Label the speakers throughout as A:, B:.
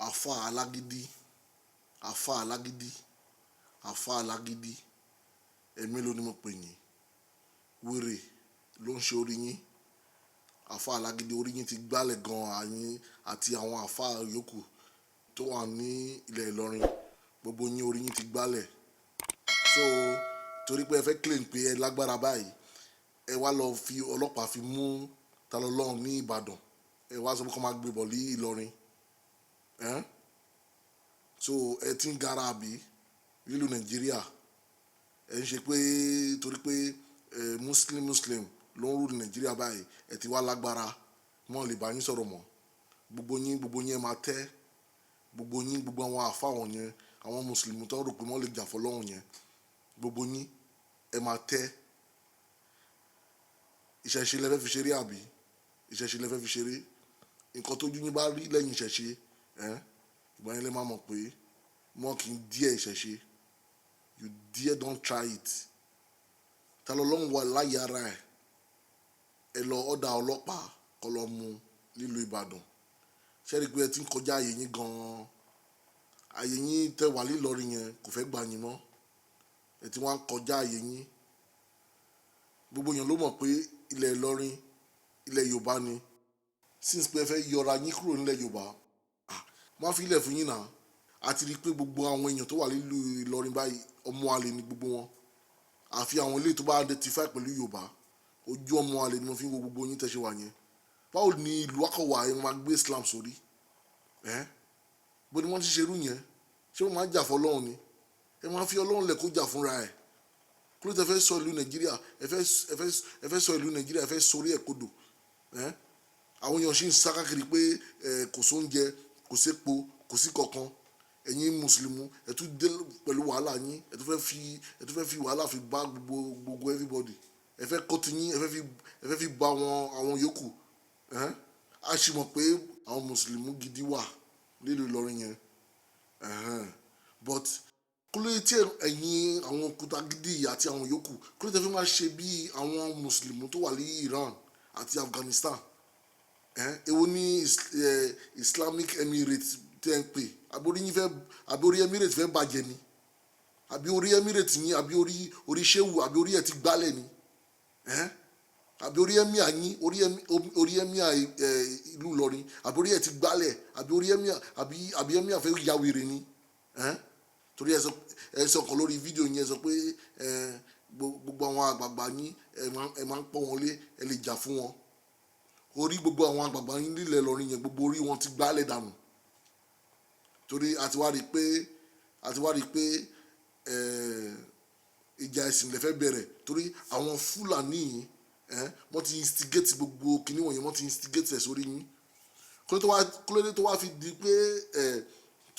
A: Àfa alágídí, àfa alágídí, àfa alágídí, ẹ̀mí ló ní mo pè yín. Wèrè ló ń ṣe orí yín. Àfa alágídí, orí yín ti gbálẹ̀ gan-an, àyín àti àwọn àfa yòókù tó wà ní ilẹ̀ Ìlọrin, gbogbo yín, orí yín ti gbálẹ̀. So torí pé ẹ fẹ́ claim pé ẹ lágbára báyìí, ẹ wá lọ fi ọlọ́pàá fi mú Talọ́lọ́run ní Ìbàdàn, ẹ wá sọ pé kó máa gbé bọ̀ ní Ìlọrin ẹ́n. So ẹ ti ń gara àbí nílùú Nàìjíríà? Ẹ ń ṣe pé torí pé ẹ Muslim, Muslim ló ń rule Nàìjíríà báyìí, ẹ ti wá lágbára, mọ́ lè bá yín sọ̀rọ̀ mọ́. Gbogbo yín, gbogbo yín, ẹ máa tẹ́. Gbogbo yín, gbogbo àwọn àfa wọ̀nyẹn, àwọn mùsùlùmí tó ń rò pé wọ́n lè jà fọlọ́run yẹn, gbogbo yín, ẹ máa tẹ́. Ìṣẹ̀ṣe lẹ fẹ́ fi ṣeré àbí? Ìṣẹ̀ṣe lẹ fẹ́ fi ṣeré? Nǹkan tójú yín bá rí lẹ́yìn ìṣẹ̀ṣe ẹ̀, ìgbà yẹn lẹ máa mọ̀ pé wọ́n kì í díẹ̀ ìṣẹ̀ṣe. You dare don't try it. Ta ló lọ́n wà láyé ara ẹ̀? Ẹ lọ ọ̀dà ọlọ́pàá kọ́ lọ mú nílùú Ìbàdàn. Ṣé ẹ rí i pé ẹ ti ń kọjá àyè yín gan-an? Àyè yín tẹ wà nílọrin yẹn kò fẹ́ gbà yín mọ́. Ẹ ti wá ń kọjá àyè yín. Gbogbo èèyàn ló mọ̀ pé ilẹ̀ Ìlọrin, ilẹ̀ Yorùbá ni. Since pé ẹ fẹ́ yọra yín kúrò nílẹ̀ Yorùbá, ah, wọ́n á fi ilẹ̀ fún yín náà. A ti rí i pé gbogbo àwọn èèyàn tó wà nílùú Ìlọrin báyìí, ọmọ àlè ni gbogbo wọn, àfi àwọn ilé tó bá identify pẹ̀lú Yorùbá. Ojú ọmọ àlè ni mo fi ń wo gbogbo yín tẹ́ ṣe wà yẹn. Báwo ni ìlú akọwà ẹ máa gbé Islam sórí ẹ? Bó ni wọ́n ti ṣerú yẹn? Ṣé wọ́n máa ń jà fún Ọlọ́run ni? Ẹ máa fi Ọlọ́run lẹ̀ kó jà fúnra ẹ̀. Kí ló tẹ fẹ́ sọ ìlú Nàìjíríà? Ẹ fẹ́ sọ ìlú Nàìjíríà, ẹ fẹ́ sórí ẹ̀ kodò ẹ. Àwọn èèyàn sì ń sá káàkiri pé ẹ kò sóúnjẹ, kò sépo, kò sí kankan. Ẹ̀yin mùsùlùmí, ẹ tún dé pẹ̀lú wàhálà yín. Ẹ tún fẹ́ fi wàhálà fi bá gbogbo everybody. Ẹ fẹ́ kó ti yín, ẹ fẹ́ fi bá àwọn yòókù ẹ. A sì mọ̀ pé àwọn mùsùlùmí gidi wà nílùú Ìlọrin yẹn ẹ̀hẹ́n. But kí ló tí ẹ̀yin àwọn òkúta gidi àti àwọn yòókù, kí ló tẹ́ fi máa ṣe bí àwọn mùsùlùmí tó wà ní Iran àti Afghanistan ẹ̀? Èwo ní Islamic Emirates tẹ́ ń pè? Àbórí yín fẹ́, àbí orí Emirates fẹ́ bàjẹ́ ni? Àbí orí Emirates yín, àbí orí Shehu, àbí orí ẹ̀ ti gbálẹ̀ ni ẹ̀? Àbí orí emir yín, orí emir ẹ̀ ìlú Ìlọrin, àbí orí ẹ̀ ti gbálẹ̀? Àbí orí emir, àbí emir fẹ́ ya wèrè ni ẹ̀? Torí ẹ sọ kan lórí fídíò yín, ẹ sọ pé ẹ gbogbo àwọn àgbààgbà yín, ẹ máa ń pọ́n wọn lé, ẹ lè jà fún wọn. Orí gbogbo àwọn àgbààgbà yín nílẹ̀ Ìlọrin yẹn, gbogbo orí wọn ti gbálẹ̀ dànù, torí a ti wá rí i pé ìjà ẹ̀sìn lè fẹ́ bẹ̀rẹ̀, torí àwọn Fúlàní yìí wọ́n ti instigate gbogbo kinní wọ̀nyẹn, wọ́n ti instigate ẹ̀ sórí yín. Kí ló dé tó wá fi di pé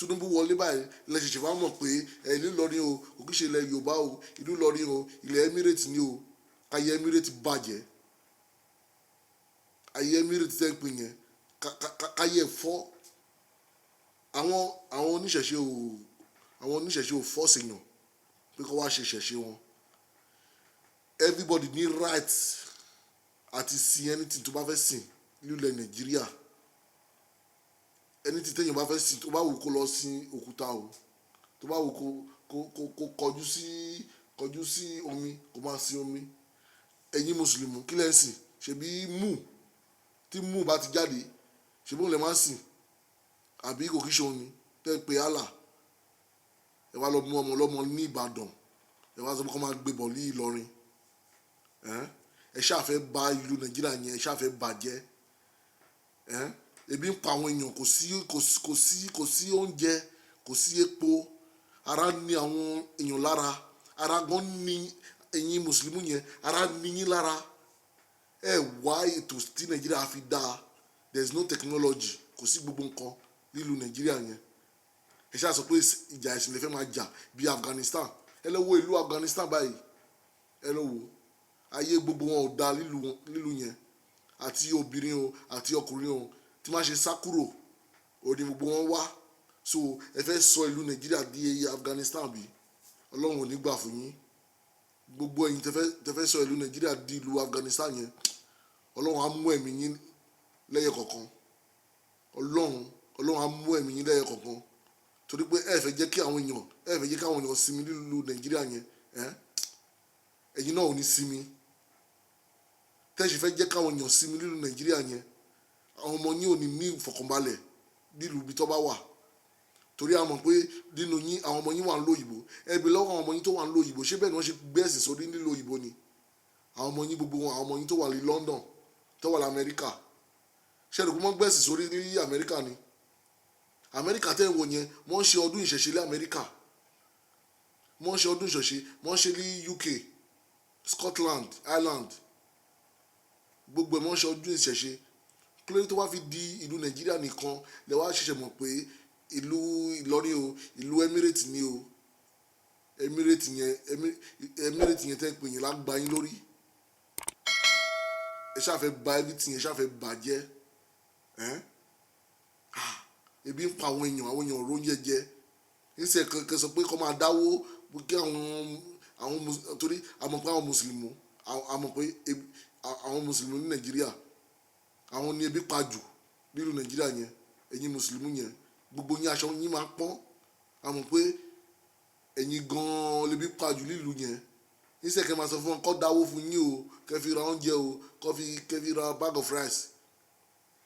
A: Tinubu wọlé báyìí lẹ ṣẹ̀ṣẹ̀ wá mọ̀ pé ìlú Ìlọrin o, kò kí ṣe ilẹ̀ Yorùbá o, ìlú Ìlọrin o, ilẹ̀ Emirates ni o? Ayé Emirates bàjẹ́. Ayé Emirates tẹ́ ń pè yẹn, káyé fọ́. Àwọn oníṣẹ̀ṣe ò force èèyàn pé kó wá ṣe ìṣẹ̀ṣe wọn. Everybody ní right àti sin anything tó bá fẹ́ sìn nílẹ̀ Nàìjíríà. Anything téèyàn bá fẹ́ sìn, tó bá wù kó lọ sin òkúta o, tó bá wù kó kọjú sí omi, kó máa sin omi. Ẹ̀yin mùsùlùmí, kí lẹ́ ń sìn? Ṣebí mú tí mú bá ti jáde, ṣebí òun lè máa ń sìn? Àbí kò kí ṣe òun ni tẹ́ ń pe Allah? Ẹ wá lọ mú ọmọ ọlọ́mọ ní Ìbàdàn, ẹ wá sọ pé kó máa gbé bọ̀ ní Ìlọrin. Ẹ ṣáà fẹ́ bà ìlú Nàìjíríà yẹn, ẹ ṣáà fẹ́ bàjẹ́. Ebi ń pa àwọn èèyàn, kò sí oúnjẹ, kò sí epo, ara ní àwọn èèyàn lára, ara gan ní ẹ̀yin mùsùlùmí yẹn, ara ní yín lára. Ẹ wá ètò tí Nàìjíríà fi dáa. There is no technology, kò sí gbogbo nǹkan nílùú Nàìjíríà yẹn. Ẹ ṣáà sọ pé ìjà ẹ̀sìn lè fẹ́ máa jà bí Afghanistan. Ẹ lọ wo ìlú Afghanistan báyìí, ẹ lọ wo ayé gbogbo wọn ò da nílùú yẹn. Àti obìnrin o, àti ọkùnrin o, tí máa ṣe sá kúrò ò ní gbogbo wọn wá. So ẹ fẹ́ sọ ìlú Nàìjíríà di Afghanistan bí? Ọlọ́run ò ní gbà fún yín. Gbogbo ẹ̀yin tẹ́ fẹ́ sọ ìlú Nàìjíríà di ìlú Afghanistan yẹn, Ọlọ́run á mú ẹ̀mí yín lẹ́yẹ kọ̀ọ̀kan. Ọlọ́run, Ọlọ́run á mú ẹ̀mí yín lẹ́yọ kọ̀ọ̀kan, torí pé ẹ fẹ́ jẹ́ kí àwọn èèyàn, ẹ fẹ́ jẹ́ kí àwọn èèyàn sinmi nílùú Nàìjíríà yẹn. Ẹ ẹ̀yin náà ò ní sinmi. Tẹ́sí fẹ́ jẹ́ káwọn èèyàn sinmi nílùú Nàìjíríà yẹn, àwọn ọmọ yín ò ní ní ìfọ̀kànbalẹ̀ nílùú ibi tó bá wà, torí a mọ̀ pé nínú yín, àwọn ọmọ yín wà ń lóyìnbó. Ẹ bí lọ́wọ́ àwọn ọmọ yín tó wà ń lóyìnbó, ṣé bẹ́ẹ̀ ni wọ́n ṣe gbé ẹ̀sìn sórí nílùú òyìnbó ni? Àwọn ọmọ yín, gbogbo wọn, àwọn ọmọ yín tó wà ní London, tó wà ní Amẹ́ríkà, ṣé ẹ̀rù kó mọ́ gbẹ̀sìn sórí ní Amẹ́ríkà ni? Amẹ́ríkà tẹ́ ń wò yẹn, wọ́n ń ṣe ọdún ìṣẹ̀ṣe ní Amẹ́ríkà, wọ́n ń ṣe ọdún ìṣẹ̀ṣe, wọ́n ń ṣe ní UK, Scotland, Ireland, gbogbo ẹ̀ wọ́n ń ṣe ọdún ìṣẹ̀ṣe. Kí ló dé tó wá fi di ìlú Nàìjíríà nìkan lẹ wá ṣẹ̀ṣẹ̀ mọ̀ pé ìlú Ìlọrin o, ìlú Emirates ni o? Emirates yẹn, Emirates yẹn tẹ́ ń pè yín lágbá yín lórí. Ẹ ṣáà fẹ́ ba everything, ẹ ṣáà fẹ́ bàjẹ́. Ẹ́ ebi ń pa àwọn èèyàn, àwọn èèyàn róúnjẹ jẹ níṣẹ́ kankan, sọ pé kó máa dáwó kí àwọn torí a mọ̀ pé àwọn mùsùlùmí, a mọ̀ pé àwọn mùsùlùmí ní Nàìjíríà, àwọn ní ebi pa jù nílùú Nàìjíríà yẹn. Ẹ̀yin mùsùlùmí yẹn, gbogbo yín, aṣọ yín máa pọ́n. A mọ̀ pé ẹ̀yin gan-an lebi pa jù nílùú yẹn. Níṣẹ́ kẹ́ máa sọ fún wọn kó dáwó fún yín o, kẹ́ fi ra oúnjẹ o, kó fi kẹ́ fi ra bag of rice.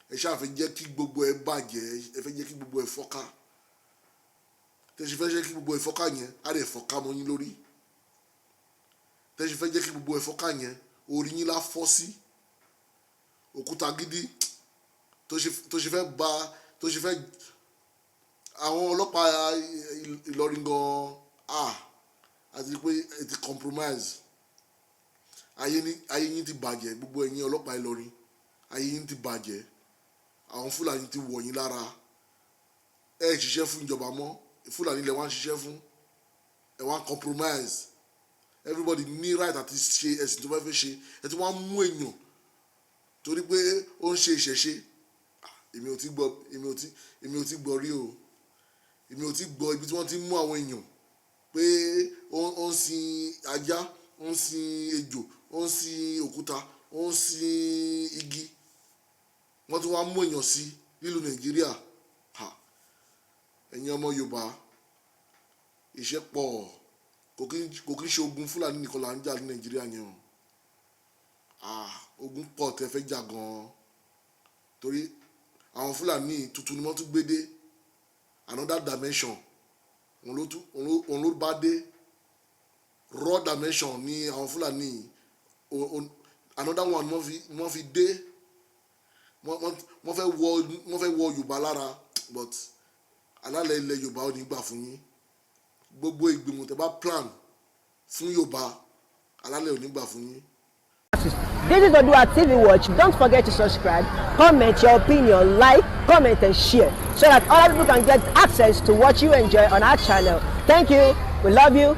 A: Ẹ ṣáà fẹ́ jẹ́ kí gbogbo ẹ bàjẹ́, ẹ fẹ́ jẹ́ kí gbogbo ẹ fọ́ká. Tẹ́sí fẹ́ jẹ́ kí gbogbo ẹ fọ́ká yẹn, á lè fọ́ká mọ́ yín lórí. Tẹ́sí fẹ́ jẹ́ kí gbogbo ẹ fọ́ká yẹn, orí yín lá fọ́ sí. Òkúta gidi tó ṣe fẹ́ ba, tó ṣe fẹ́ àwọn ọlọ́pàá Ìlọrin gan-an, ah, àti pé ẹ ti compromise. Ayé ní ayé yín ti bàjẹ́. Gbogbo ẹ̀yin ọlọ́pàá Ìlọrin, ayé yín ti bàjẹ́. Àwọn Fúlàní ti wọ̀ yín lára. Ẹ ṣiṣẹ́ fún ìjọba mọ́, Fúlàní lẹ wá ń ṣiṣẹ́ fún. Ẹ wá ń compromise. Everybody ní right àti ṣe ẹ̀sìn tó bá fẹ́ ṣe. Ẹ ti wá ń mú èèyàn torí pé ó ń ṣe ìṣẹ̀ṣe. Èmi ò ti gbọ́, èmi ò ti gbọ́ rí o. Èmi ò ti gbọ́ ibi tí wọ́n ti ń mú àwọn èèyàn pé ó ń sin ajá, ó ń sin ejò, ó ń sin òkúta, ó ń sin igi, wọ́n tún wá mú èèyàn sí nílùú Nàìjíríà. Ha, ẹ̀yin ọmọ Yorùbá, iṣẹ́ pọ̀. Kò kí ń ṣe ogun Fúlàní nìkan là ń jà ní Nàìjíríà yẹn o. Ah, ogun pọ̀ tẹ́ fẹ́ jà gan-an, torí àwọn Fúlàní tuntun ni wọ́n tún gbé dé. Another dimension òun ló tún òun ló bá dé. Raw dimension ní àwọn Fúlàní. Another one wọ́n fi dé. Wọ́n fẹ́ wọ Yorùbá lára, but alálẹ̀ ilẹ̀ Yorùbá ò ní gbà fún yín. Gbogbo ìgbìmọ̀ tẹ́ bá plan fún Yorùbá, alálẹ̀ ò ní gbà fún yín.
B: This is Odua TV Watch. Don't forget to subscribe, comment your opinion, like, comment, and share so that other people can get access to what you enjoy on our channel. Thank you. We love you.